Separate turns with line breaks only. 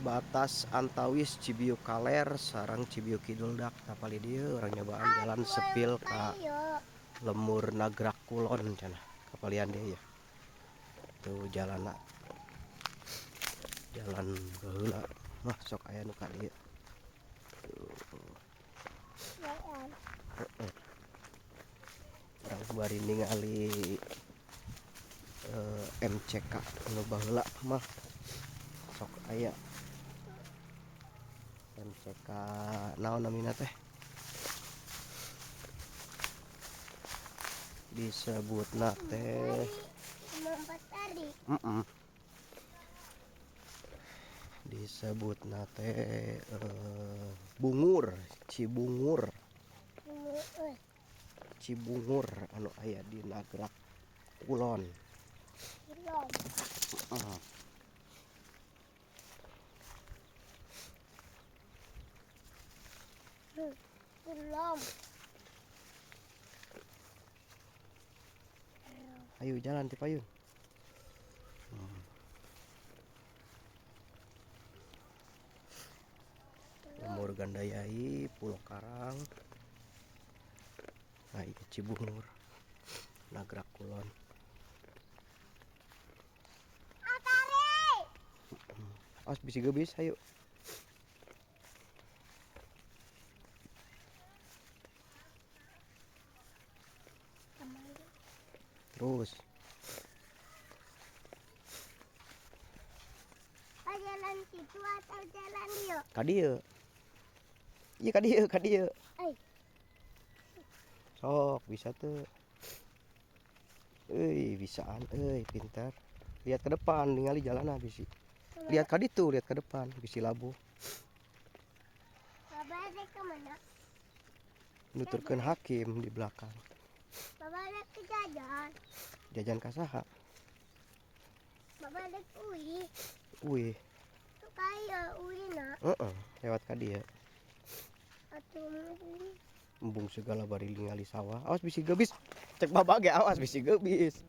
Batas antawis Cibiuk Kaler sareng Cibiuk Kidul dak tapali dieu urang nyobaan jalan sepil ka Lembur Nagrak Kulon cenah kapalian dieu ya. Tuh jalanna. Jalan baheula mah sok aya nu ka dieu. Tuh. Heeh. Urang bari ningali MCK nu baheula mah sok aya MCK naon namina teh disebutna teh disebutna teh Bungur, Cibungur. Cibungur anu aya di Nagrak Kulon.
Belum.
Ayo jalan ti payun. Lembur Gandayai, Pulau Karang. Nah, ini Cibungur, Nagrak Kulon.
Atari.
Awas bisi geubis, ayo. Terus.
Jalan situ atau jalan dia?
Ka dieu. Iya ka dieu, ka dieu. Sok bisa tuh. Euy, bisaan euy, pintar. Lihat ke depan, ningali jalan bisi. Lihat ka ditu, lihat ke depan, bisi labuh.
Baba rek ke mana?
Nuturkeun hakim di belakang.
Baba rek ke jajan.
Jajan ka saha?
Baba rek uih.
Uih.
Tuh kaya uihna.
Heeh, lewat ka dieu.
Atuh embung.
Embung segala bari ningali sawah. Awas bisi geubis. Cek baba ge awas bisi geubis.